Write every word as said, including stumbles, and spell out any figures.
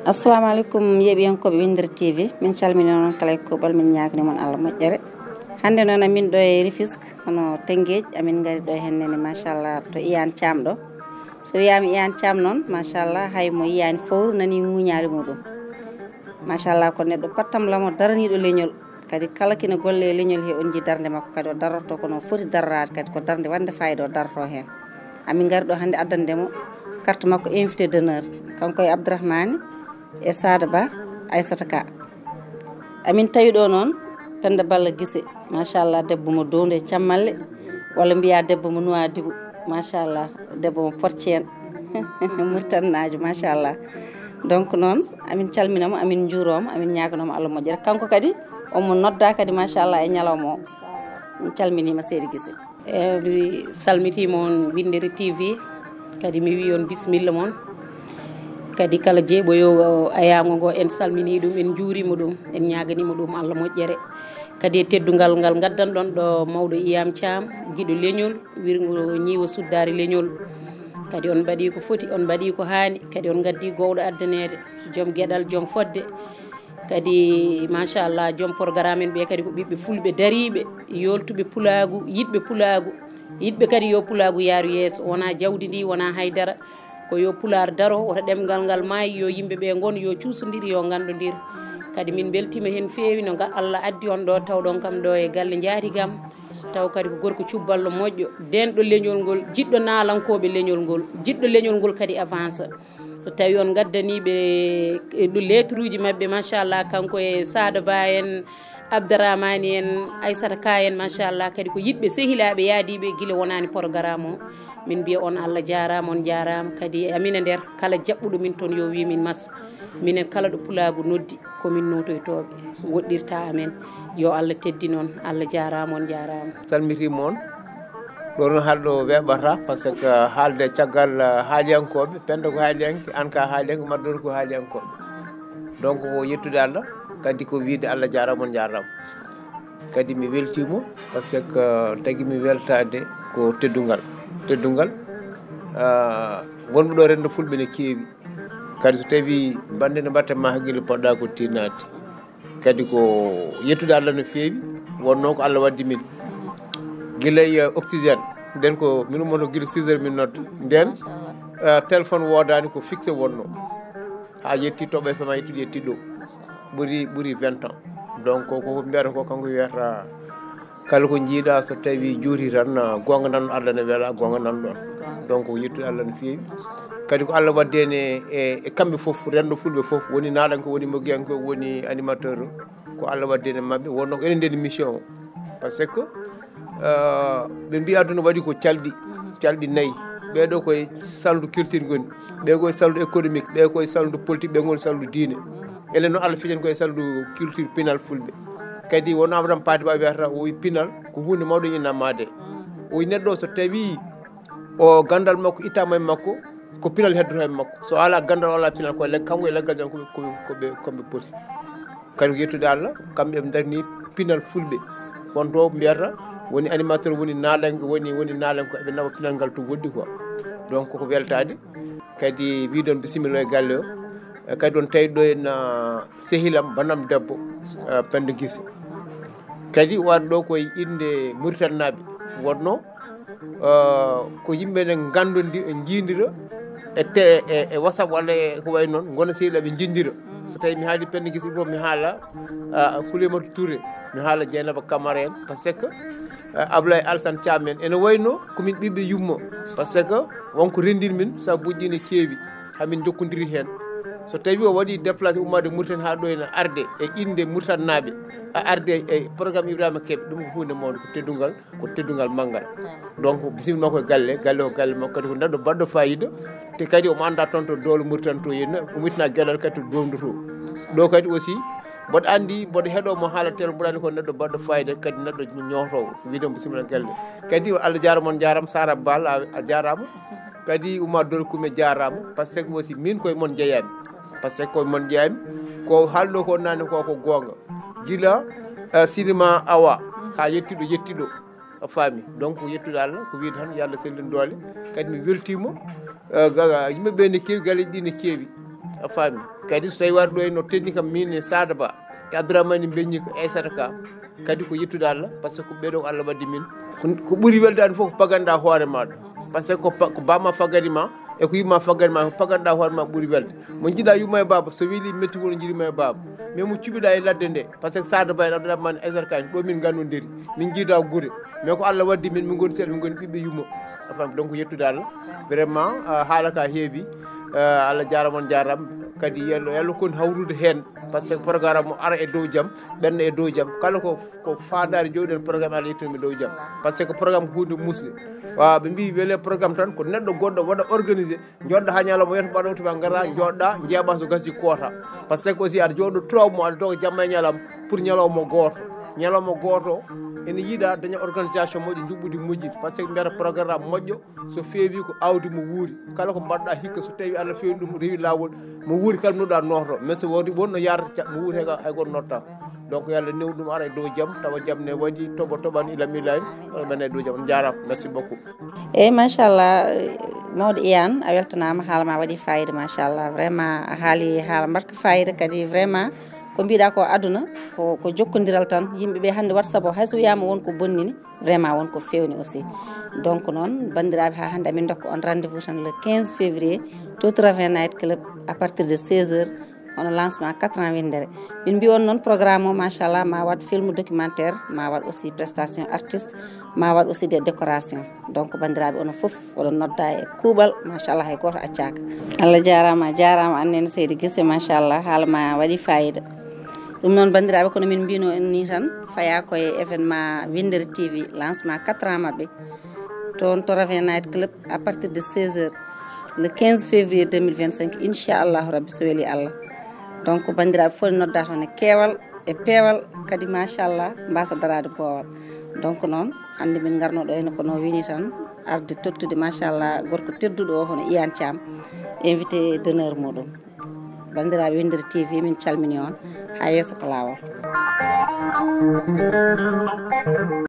Assalamu aleykum, yeeɓiyankooɓe Winndere T V. Min calmini on kala e kuuɓal, min ñaagani mon Allah moƴƴere. Hannde noon, amin ɗo e Rufisque, hono Tëngéej, amin ngari ɗo henne ne, machallah, to Iyane Thiam ɗo. So wiyaama Iyane Thiam noon, machallah, hay mo yiyaani fowru nani ŋuñaali muɗum. Machallah, ko neɗɗo pattam lamo, daraniiɗo leñol. Kadi kala kina golle e leñol he, on njii darnde makko, kadi o darorto ko no foti daroraade, kadi ko darnde wande fayida o darorto heen. Amin ngari ɗo hannde addande mo carte makko invité d'honneur, kanko e Abdourahmane e Sada Ba, Aissata Ka. Amin tawi ɗo noon Penda Balla Gise, machallah, debbo mo Dowdo e Cammalle, walla mbiya debbo mo Nouadhibou, machallah, debbo mo Portier, Mauritanie naajo, machallah. Donc noon, amin calmina mo, amin njuuroo mo, amin ñaagano mo Allah moƴƴere. Kanko kadi, omo nodda kadi, machallah, e ñalawma o. Min calminiima, Seydi Gise. E, mi salmitiima on Winndere T V, kadi mi wii on bisimilla mon. Kadi kala jeeɓoyo ayaango ngo, en salminii ɗum, en njuuriima ɗum, en ñaaganiima ɗum Allah moƴƴere. Kadi e teddungal ngal ngaddanɗon ɗo mawɗo Iyane Thiam, giɗo leñol, wirngo ñiiwa suddaare leñol. Kadi on mbaɗii ko foti, on mbaɗii ko haani, kadi on ngaddii gowɗo addaneede, joom geɗal, joom fodde. Kadi, machallah, joom programme en ɓe kadi ko ɓiɓɓe fulɓe dariiɓe, yooltuɓe pulaagu, yiɗɓe pulaagu, yiɗɓe kadi yo pulaagu yaaru yeeso, wonaa jawdi ndi, wonaa haydara, ko yo pulaar daro, wota ɗemngal ngal maayi, yo yimɓe ɓe ngon, yo cuusondir, yo nganndondir. Kadi min mbeltiima heen feewi no nga Allah addi on ɗo, tawɗon kam ɗo e galle njaati kam, taw kadi ko gorko cubballo moƴƴo, denɗo leñol ngol, jiɗɗo naalankooɓe leñol ngol, jiɗɗo leñol ngol kadi avance. So tawi on ngaddanii ɓe, e, ɗo lettre uji maɓɓe, machallah, kanko e Sada Ba en, Abdourahmane en, Aissata Ka en, machallah, kadi ko yiɗɓe sehilaaɓe yaadiiɓe gila wonaani programme o. Min mbiya on Allah jaaraama, on jaaraama. Kadi e amin e nder, kala jaɓɓuɗo min toon yo wii min mas. Minen kala ɗo pulaagu noddi, ko min nootoytooɓe, woɗɗirta amen. Yo Allah teddin on, Allah jaaraama, on jaaraama. Salmitiima on. Ɗo noon haalɗo weeɓata, par ce que haalde caggal, eh, haaliyankooɓe, Penda ko haaliyanke, aan ka haaliyanke, Maddoor ko haaliyankooɓe. Donc ko yettude Allah, kadi ko wiide Allah jaaraama, on njaaraama. Kadi mi weltiima, par ce que tagi mi weltaade ko teddungal. Teddungal, eh, wonɓe ɗo renndo fulɓe ne keewi. Kadi so tawi bannde ne mbaɗta ma hakkille, poɗɗa ko tinnaade. Kadi ko yettude Allah no feewi, wonno ko Allah waddi min. Gila e, eh, oxygène, nden ko min ummoto gila six heures min nodda. Nden, eh, téléphone woodaani, ko fixé wonno. Haa yetti Toɓo F M, haa yetti, yetti ɗo. Ɓuri, ɓuri vingt ans. Donc, ko, ko mbiyata ko kanko wiyata, kala ko njiiɗa so tawi juuti tan, ah, goonga nan Allah ne wela, goonga nan ɗon. Donc, ko yettude Allah no feewi. Kadi ko Allah waddi en e, e, e kamɓe fof, renndo fulɓe fof, woni naalanko, woni mogiyanko, woni animateur, ko Allah waddi en e maɓɓe, wonno ko enen ndeni mission o. Par ce que, euh, ɓe mbi aduna waɗi ko calɗi, calɗi nayi. Ɓeɗo koye salndu culture ngoni, ɓe koye salndu économique, ɓe koye salndu politique, ɓe ngoni salndu diine. Enen noon Allah feƴen koye salndu culture pinal fulɓe. Kadi wonno Amadou Hampâté Bâ wiyata, o wi pinal ko hunde mawɗe innamade. O wi neɗɗo so tawi o ganndal makko ittama e makko, ko pinal heddoto e makko. So ala ganndal, wala pinal, ko leg-, kanko e leggal jam ko ɓe, ko ɓe, ko ɓe poti. Kadi ko yettude Allah, kamɓe ɓe darni pinal fulɓe. Won to mbiyata, woni animateur, woni naalanke, woni, woni naalanke, eɓe nawa pinal ngal to woɗɗi quoi. Donc, ko weltaade. Kadi mbiɗon bisimilla e galle o. E kadi on tawi ɗo en, ah, sehilam, banam debbo, ah, Penda Gise. Kadi waɗ ɗo koye innde Mauritanie naaɓe. Wonno, ah, ko yimɓe ne nganndodi-, njiidira e te-, e, e WhatsApp walla e ko wayi noon, ngona sehilaɓe njiidira. So tawi mi haali Penda Gise ɗo, mi haala, ah, Houlimata Touré, mi haala Dieynaba Camara en, par ce que, ah, Ablaye Alassane Thiam en, ene wayno ko min ɓiɓɓe yumma, par ce que wonko renndin min, sabuuji ɗi ne keewi, hamin jokkodiri heen. So tawi o waɗi déplacé ummaade Mauritanie haa ɗo ene arde e innde Mauritanie naaɓe, a arde e programme Ibrahima Kebe, ɗum ko huunde mawnde, ko teddungal, ko teddungal manngal. Donc, bisimilla makko e galle, galle o galle makko, kadi ko neɗɗo baɗɗo fayida, te kadi omo annda toon to Dowla Mauritanie to, yenna, omo ittana geɗal kadi to Dowdo to. Ɗo kadi aussi, mboɗo anndi, mboɗo heɗo mo haala télé, mboɗo anndi ko neɗɗo baɗɗo fayida, kadi neɗɗo ñootowo. Wiide mo bisimilla galle. Kadi Allah jaaraama, on jaaraama, Sara Bal, a, a jaaraama. Kadi Oumar Dore Koumé jaaraama, par ce que aussi min koye mon jeeyami. Par ce que koye mon jeeyami. Ko haalɗo ko nani ko, ko goonga. Gila, eh, cinéma awa, haa yettiɗo, yettiɗo. A faami. Donc, yettude Allah, ko wiide tan, yo Allah sellin doole. Kadi mi weltiima. Eh, gaga, yimɓe ɓe ne keewi, galeeji ɗi ne keewi. A faami? Kadi so tawi wari ɗo e no tenni kam min e Sada Ba, e Abdourahmane Mbeñi ko Aissata Ka, kadi ko yettude Allah, par ce que ko ɓeɗo ko Allah waddi min. Ko, ko ɓuri welde an fof ko paganɗa hoore maɗa. Par ce que ko pa-, ko bamma faggani ma, e ko yumma faggani ma, ko paganɗa hoore ma ɓuri welde. Mo jiɗa yumma e baba, so weli metti won jiɗuma e baba. Mais mo cuɓiɗa e ladde nde, par ce que Sada Ba e Abdourahmane Aissata Ka, ɗo min gandodiri, min jiida gure. Mais ko Allah waddi min, min goni seeɗa, min goni ɓiɓɓe yumma. A faami? Donc yettude Allah. Vraiment, ah, haala ka heewi. Ah, Allah jarama, on jarama. Kadi yallo, yallo kon hawrude hen. Par ce que programme o ara e dow jam, ɓenna e dow jam. Kala ko, ko fandare jooɗen programme, Allah yettude mi dow jam. Par ce que programme ko hunde musde. Waaw, ɓe mbi wele programme tan ko neɗɗo goɗɗo waɗa organisé, joɗɗa ha ñalawma yeeso mbaɗa to ɓe ngara, joɗɗa, jeeɓa so gasi koota. Par ce que aussi aɗa joɗɗo trois mois, aɗa doga jamma e ñalawma pour ñalawma gooto. Ñalawma gooto ene yiɗa daña organisation moƴƴo, juɓɓudi moƴƴi. Par ce que mbiyata programme moƴƴo, so feewi ko awdi mo wuuri. Kala ko mbaɗɗa hikka, so tawi Allah feewni ɗum, rewi laawol, mo wuuri kala nuɗa nooto. Mais so wodi wonno yarata, mo wuuri hay, hay goto notta. Donc yo Allah newnu ɗum ara e dow jam, tawa jam ne waɗi, toɓo toɓan ilam ilahi, o ɓen e dow jam. On jarama, merci beaucoup. Eyyi, machallah, mawɗo Iyane, a weltanama, haala ma waɗi fayida, machallah. Vraiment, a haali haala mbaɗka fayida kadi, vraiment, ko mbiɗa ko aduna, ko, ko jokkodiral tan. Yimɓe ɓe hande WhatsApp o, hayso wiyama won ko bonnini, vraiment won ko fewni aussi. Donc noon, bandiraɓe, ha hande amin dokka on rendez-vous tan le quinze février, to Traven Night Club, à partir de seize heures, hono lancement quatre ans winndere. Min mbi on noon, programme o, machallah, ma waɗ film documentaire, ma waɗ aussi prestation artiste, ma waɗ aussi des décorations. Donc bandiraɓe, onon fof oɗon nodda e kuuɓal, machallah, hay goto accaka. Allah jarama, jarama annen Seydi Gise, machallah, haala ma waɗi fayida. Ɗum noon bandiraɓe, kono min mbino en ni tan, faya koye événement Winndere T V, lancement quatre ans maɓɓe. Toon to Raven Night Club, à partir de seize heures, le quinze février deux mille vingt-cinq, inchallahu rabbi, so weli Allah. Donc bandiraɓe fof nodda toon e keewal, e peewal, kadi machallah, mbasa darade boowal. Donc noon, hande min ngarno ɗo heno ko no wini tan, arde tottude, machallah, gorko tedduɗo o, hono Iyane Thiam, invité d'honneur muɗum. Bandiraɓe Winndere T V, min calmini on. Ha yeeso ko lawol.